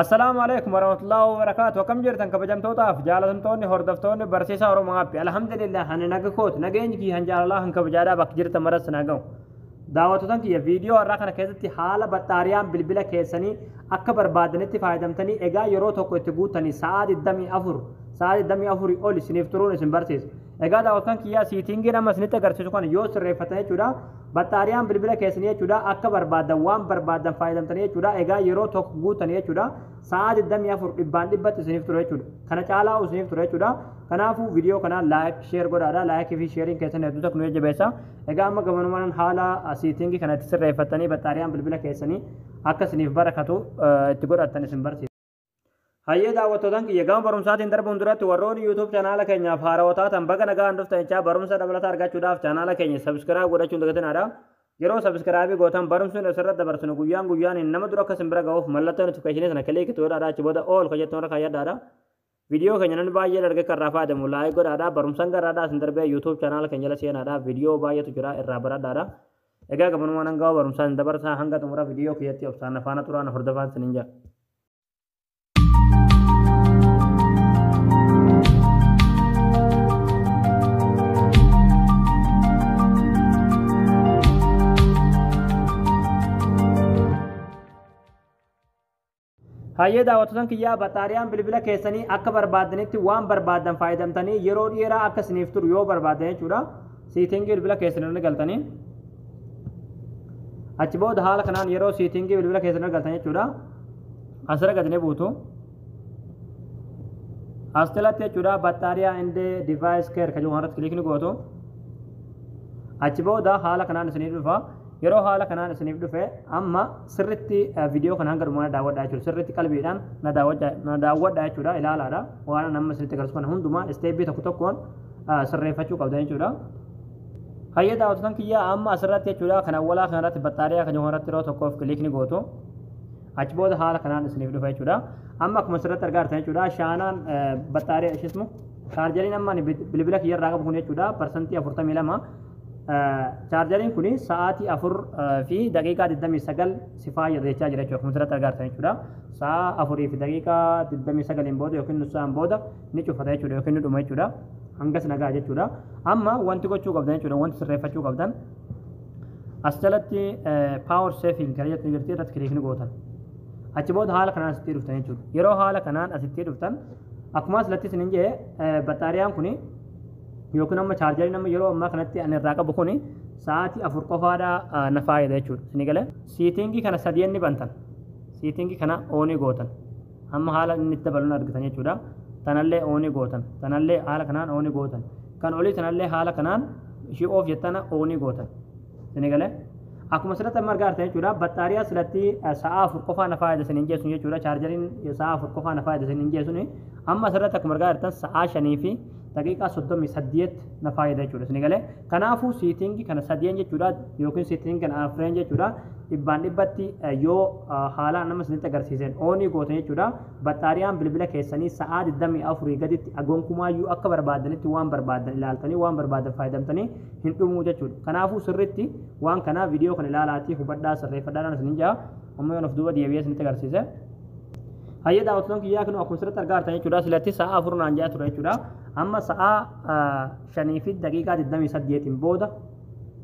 Assalaamu alaikum warahmatullahi wabarakatuh. Akkam jirtan kabajamtootaaf jaalatamtoonni hordoftoonni barsiisaa Oromoo Aappi. Alhamdulillah, ani naga kooti. Nageenyi kiyya han jaalalaa han kabajaadhaa bakka jirtan maras na ga'u. Daawwattoota kiyya, viidiyoo har'aa kana keessatti haala baxxaariyaan bilbila keessanii akka barbaadanitti fayyadamtanii, egaa yeroo tokko itti guuttanii sa'aa 24, sa'aa 24 ol isiniif turuun isin barsiisa. Egaa daawwattoota kiyyaa, setting amma isinitti agarsiisu kana yoo sirreeffatan jechuudha, baxxaariyaan bilbila keessanii jechuudha akka barbaadan waan barbaadan fayyadamtanii jechuudha, egaa yeroo tokko guuttanii jechuudha, sa'aa 24 dhibbaan dhibbatti isiniif ture jechuudha. Kana caalaa isiniif ture jechuudha. Kanaafuu viidiyoo kana like, share godhaadha. Like fi shareiin keessan hedduu tokko nu jajjabeessa. Egaa amma gamanumaan haala setting kana itti sirreeffattanii baxxaariyaan bilbila keessanii akka isiniif barakatu itti godhattan isin barsiisa. Hayyee daawwattootaan kiyya, gama barumsaatiin darbuun duratti warroonni YouTube channel keenyaaf haarawaa taatan baga nagaan dhuftan jechaa, barumsa dabalataa argachuudhaaf channel keenya subscribe godhachuun dagatinaadha. Yeroo subscribe gootan barumsi asirratti dabarsinu guyyaan guyyaan nama dura akka isin bira ga'uuf mallattoo notification sana click godhaadha. Achi booda all ka jettuun irra kaayyadhaadha. Viidiyoo keenya namni baay'een arge kan irraa fayyadamu like godhaadha. Barumsaan garaadhaa isin darbee YouTube channel keenya jala seenaadha. Viidiyoo baay'eetu jira, irraa baradhaadha. Egaa gabanumaan hanga barumsaan dabarsaa hanga xumura viidiyoo kiyyatti obsaan faana turaan hordofaan isiniin jedha. Hayyee daawwattoota kiyyaa, baxxaariyaan bilbila keessanii akka barbaadanitti waan barbaadan fayyadamtanii yeroo dheeraa akka isiniif turu yoo barbaadan jechuudha. Setting bilbila keessanii irra galtanii, achi booda haala kanaan yeroo setting bilbila keessanii irra galtan jechuudha, asirra gadi ni buutu. As jalatti jechuudha battery and device care kan jedhu irratti click ni gootu. Achi booda haala kanaan isiniif dhufa. Yeroo haala kanaan isiniif dhufe amma sirritti viidiyoo kana hanga dhumaa daawwadhaa jechuudha. Sirritti qalbiidhaan na daawwadhaa jechuudha, ilaalaadha. Waan amma isinitti agarsiisu kana hundumaa step tokko tokkoon sirreeffachuu qabdan jechuudha. Hayyee daawwattoota kiyyaa, amma asirratti jechuudha kan awwalaa kanarratti battery kan jedhu irratti yeroo tokkoof click ni gootu. Achi booda haala kanaan isiniif dhufa jechuudha. Amma akkuma asirratti argaa jirtan jechuudha, shaanaan battery ishismu chargeriin amma bilbila kiyyarraa qabu kun jechuudha 42%. Chargeriin kun sa'aatii 4 fi daqiiqaa 29 si fayyada jechaa jira jechuudha. Akkuma asirratti argaa jirtan jechuudha. Sa'a 4 fi daqiiqaa 29n booda yookiin nus sa'aan booda ni cufata jechuudha yookiin ni dhuma jechuudha. Hangas nagaa jechuudha. Amma wanti gochuu qabdan jechuudha, wanti sirreeffachuu qabdan, as jalatti power saving kan jettu jirti, irratti click ni gootan. Achi booda haala kanaan asitti dhuftan jechuudha. Yeroo haala kanaan asitti dhuftan, akkuma asirratti isinin jee, baxxaariyaan kuni yookiin amma chargeriin amma yeroo ammaa kanatti ani irraa qabu kuni sa'aatii 4 qofaadha na fayyada jechuudha. Isin galee setting kana sadii ni bantan. Setting kana on gootan. Amma haala inni itti dabaluun argitan jechuudha. Tanallee on gootan. Tanallee haala kanaan on gootan. Kan olii tanallee haala kanaan ishii off jettana on gootan. Isin galee akkuma asirratti amma argaa jirtan jechuudha, baxxaariyaa silatti sa'a 4 qofaa na fayyada isiniin jeessun jechuudha, chargeriin sa'a 4 qofaa na fayyada isiniin jeessun, amma asirratti akkuma argaa jirtan sa'a 5 fi daqiiqaa 38 na fayyada jechuudha. Isin galee kanaafuu setting kana sadeen jechuudha yookiin setting kana afreen jechuudha, dhibbaan dhibbatti yoo haalaan nama isinitti agarsiisan on gootan jechuudha, baxxaariyaan bilbila keessanii sa'aa 24 gaditti gonkumaayyuu akka barbaadanitti waan barbaadan ilaaltanii waan barbaadan fayyadamtanii hin dhumuu jechuudha. Kanaafuu sirritti waan kana viidiyoo kana ilaalaatii hubadhaa, sirreeffadhaadhaan isinin jaa. Amma yoon of duuba deebi'ee isinitti agarsiise. Hayyee daawwattoonni kiyyaa, kun akkuma sirriitti argaa jirtan jechuudha, silatti sa'a 4 naan jaa ture jechuudha. Amma sa'a 5 fi daqiiqaa 28n booda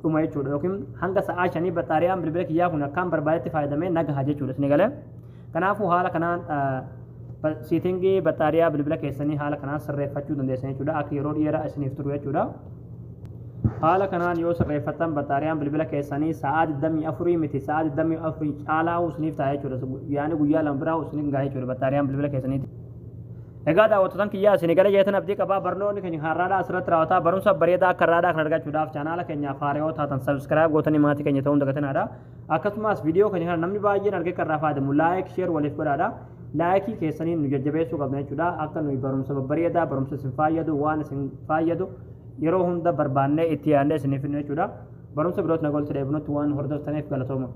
dhuma jechuudha, yookiin hanga sa'a 5 baxxaariyaan bilbila kiyyaa kun akkaan barbaadetti fayyadamee nagaha jechuudha. Isin galee kanaafuu haala kanaan setting baxxaariyaa bilbila keessanii haala kanaan sirreeffachuu dandeessan jechuudha, akka yeroo dheeraa isiniif turu jechuudha. Haala kanaan yoo sirreeffattan baxxaariyaan bilbila keessanii sa'aa 24 miti, sa'aa 24 caalaa isiniif ta'a jechuudha. Yaani guyyaa 2 biraa isiniif gaha jechuudha baxxaariyaan bilbila keessaniiti. Egaa daawwattoota kiyyaa, isin gara jeetan abdii qabaa. Barnoonni keenya har'aadhaa asirratti raawwataa. Barumsa bareedaa akka har'aadhaa kan argachuudhaaf channel keenyaaf haaraa taatan subscribe gootanii maatii keenya ta'uun dagatinaadha. Akkasumas viidiyoo keenya kana namni baay'een argee kan irraa fayyadamu like, share waliif godhaadha. Like keessanii nu jajjabeessuu qabna jechuudha. Akka nuyi barumsa babbareedaa, barumsa isin fayyadu, waan isin fayyadu yeroo hunda barbaannee itti yaadnee isiniif jechuudha. Barumsa birootti na golti deebinutti waan hordoftaniif galatooma.